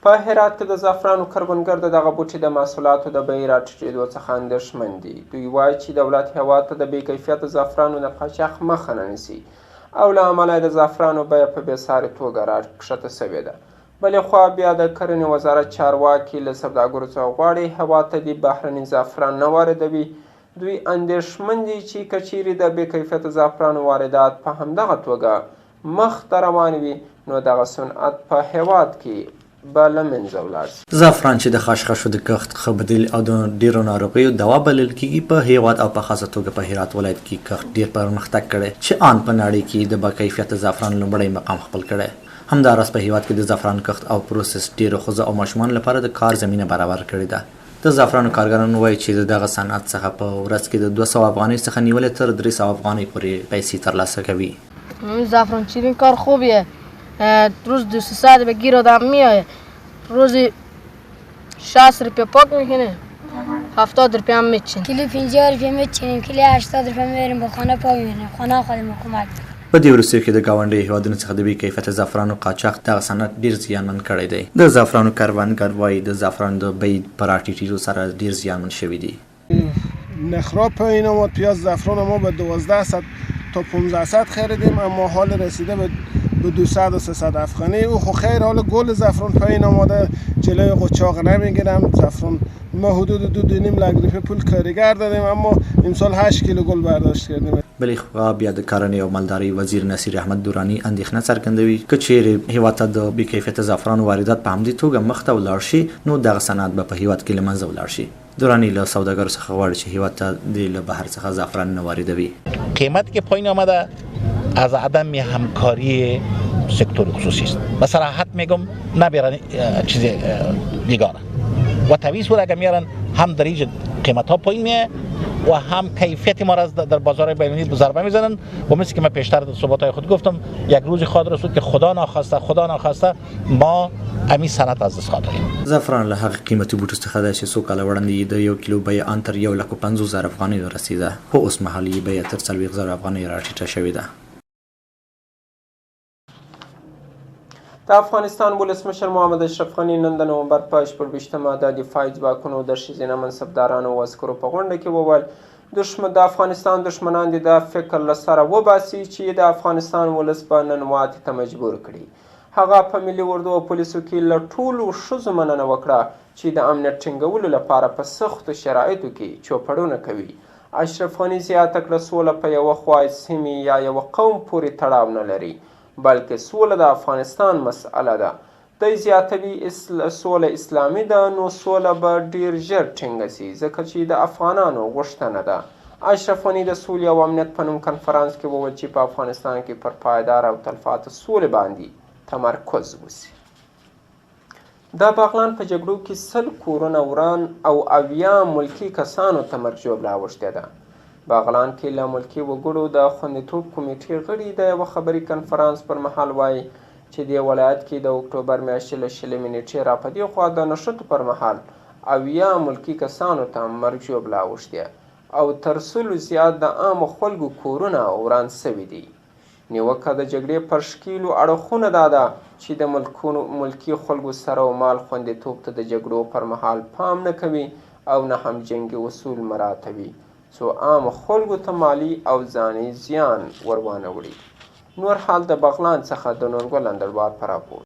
په هرات کې د زعفرانو کروندګر د دغه بوټي د محصولاتو د بیې راټیټېدو څخه اندېښمن دي. دوی وايي چې دولت هېواد ته د بې کیفیته زعفرانو د قاچاق مخه نه نیسي او له امله یې د زعفرانو بیه په بې ساري توګه راکښته شوې ده. بلې خوا بیا د کرنې وزارت چارواکي له سوداګرو څخه غواړي هېواد ته دې بهرني زعفران نه واردوي. دوی اندېښمن دي چې که چیرې د بې کیفیته زعفرانو واردات په همدغه توګه مخ ته روان وي، نو دغه صنعت په هېواد کې به له منځه ولاړ شي. زعفران چې د خشخشو د کښت ښه بدیل او د ډېرو ناروغیو دوا بلل کېږي، په هېواد او په خاصه توګه په هرات ولایت کې کښت ډېر پرمختګ کړی چې آن په نړۍ کې یې د باکیفیته زعفرانو لومړی مقام خپل کړی. همداراز په هېواد کې د زعفران کښت او پروسس ډېرو ښځو او ماشومانو لپاره د کار زمینه برابره کړې ده. د زعفرانو کارګران وايي چې د دغه صنعت څخه په ورځ کې د 200 افغانیو څخه نیولې تر 300 افغانۍ پورې پیسې ترلاسه کوي. زعفران چینی کار خوبیه، روز دو سه به گیر آدم میایه، روزی 60 روپیه پاک میکنه، 70 روپیه هم میچینیم. کیلو 50 روپیه میچینیم، کیلو 80 روپیه میبریم به خانه پاک میکنیم، خانه خودم کمک. په دې وروستیو کې د ګاونډیو هېوادونو څخه د بې کیفیته زعفرانو قاچاق دغه صنعت ډېر زیانمن کړی دی. د زعفرانو کروندګر وايي د زعفرانو د بیې په راټیټېدو سره ډېر زیانمن شوي دي. نخرا پایین آمد، پیاز زعفران ما به 1200 تا 1500 خریدیم، اما حال رسیده به 200 و 300 افغانی. او خو خیر، حال گل زعفران پایین آمده، جلوی قاچاق نمیگیرم. زعفران ما حدود 2.5 لک روپیه پول کاریگر دادیم، اما امسال 8 کیلو گل برداشت کردیم. بلې خوا بیا د کرنې او مالدارۍ وزیر نصیر احمد دراني اندېښنه څرګندوي که چیرې هېواد ته د بې کیفیته زعفرانو واردات په همدې توګه مخته ولاړ شي، نو دغه صنعت به په هېواد کې له منځه ولاړ شي. دراني له سوداګرو څخه غواړي چې هېواد ته دې له بهر څخه زعفران نه واردوي. قیمت که پایین آمده از عدم همکاری سکتور خصوصی است. به صراحت میگم نبیرن چیز بیگانه و طبیعی است اگر میارن هم در اینجا قیمت ها پایین میه و هم کیفیت ما را در بازار بین‌المللی ضربه میزنن. و مثل که من پیشتر در صحبت‌های خود گفتم، یک روزی خواهد رسید که خدا ناخواسته، خدا ناخواسته ما امی صنعت از دست خواهد دادیم. زعفران له هغه قیمتي بوټو څخه دی چې څو کاله وړاندې یې د 1 کیلو بیه آن تر 1,50,000 افغانیو رسېده، خو اوس مهال یې بیه تر 40,000 افغانیو راټیټه شوې ده. د افغانستان ولسمشر محمد اشرف غني نن د نومبر په 26مه د دفاعي ځواکونو د ښځینه منصبدارانو او عسکرو په غونډه کې وویل، د افغانستان دښمنان دې دا فکر له سره وباسي چې د افغانستان ولس به ننواتې ته مجبور کړي. هغه په ملي اردو او پولیسو کې له ټولو ښځو مننه وکړه چې د امنیت ټینګولو لپاره په سختو شرایطو کې چوپړونه کوي. اشرف غني زیاته کړه، سوله په یوه خوا، سیمې یا یوه قوم پورې تړاو نه لري، بلکې سوله د افغانستان مسئله ده. دی زیاتوي، سوله اسلامي ده، نو سوله به ډېر ژر ټینګه شي، ځکه چې د افغانانو غوښتنه ده. اشرف غني د سولې او امنیت په نوم کنفرانس کې وویل چې په افغانستان کې پر پایدار او تلپاتې سولې باندې تمرکز وشي. د بغلان په جګړو کې 100 کورونه وران او 70 ملکي کسانو ته مرګ ژوبله اوښتې ده. بغلان کې له ملکي وګړو د خوندیتوب کمیټې غړي د یوه خبري کنفرانس پر مهال وایي چې دې ولایت کې د اکتوبر میاشتې له 20مې نېټې راپدېخوا د نښتو پر مهال 70 ملکي کسانو ته مرګ ژوبله اوښتې او تر 100 زیات د عامو خلکو کورونه وران سوي دي. نیوکه د جګړې پر ښکېلو اړخونه دا ده چې د ملکي خلکو سر او مال خوندیتوب ته د جګړو پر مهال پام نه کوي او نه هم جنګي اصول مراعتوي، څو عامو خلکو ته مالي او ځاني زیان ور وانه وړي. نور حال د بغلان څخه د نورګل اندړوال په راپور.